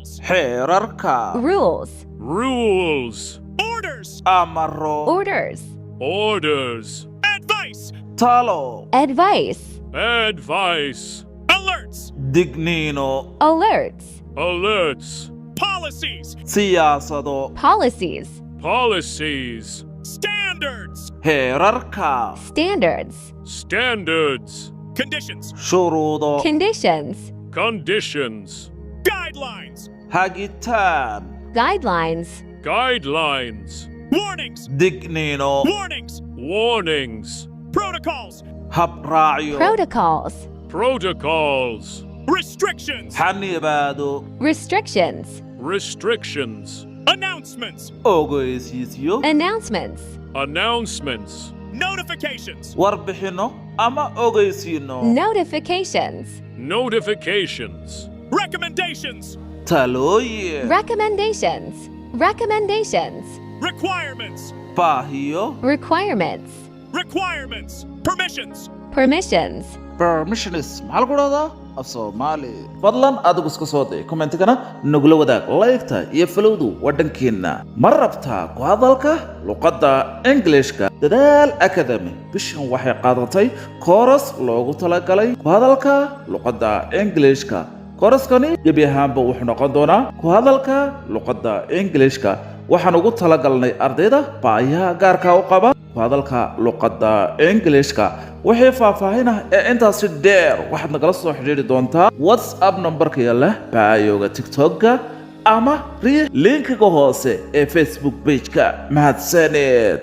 Rules. Xeerarka. Rules. Rules. Orders. Amaro. Orders. Orders. Advice. Talo. Advice. Advice. Alerts. Digniino. Alerts. Alerts. Policies. Siyaasado. Policies. Policies. Standards. Heerarka. Standards. Standards. Conditions. Shuruudo. Conditions. Conditions. Guidelines. Hagitaan. Guidelines. Guidelines. Warnings. Digniino. Warnings. Warnings. Protocols. Habraacyo. Protocols. Protocols. Restrictions. Xanibaado. Restrictions. Restrictions. Announcements. Ogeysiisyo. Announcements. Announcements. Notifications. Warbixinno ama ogeysiino. Notifications. Notifications. Recommendations. Talooyin. Recommendations. Recommendations. Requirements. Baahiyo. Requirements. Requirements. Permissions. Permissions. Permissions maxaa lagu dhahdaa af Soomaali? Fadlan adigu iska soo day commentigana nagula wadaag. Like-ta iyo followdu waa dhankiina. Ma rabtaa ku hadalka luqadda Englishka? Dadaal Academy bishan waxay qaadatay kooras loogu talagalay ku hadalka luqadda Englishka. Kooraskani gebi ahaanba wuxuu noqon doonaa ku hadalka luqadda Englishka. Waxaan ugu talagalnay ardayda baahiyaha gaarka u qaba ku hadalka luqadda Englishka. Wixii faahfaahin ah ee intaasi dheer waxaad nagala soo xidhiidhi doontaa WhatsApp numberka leh bio-ga TikTok-ga ama riix linkiga hoose ee Facebook page-ka. Mahadsaned.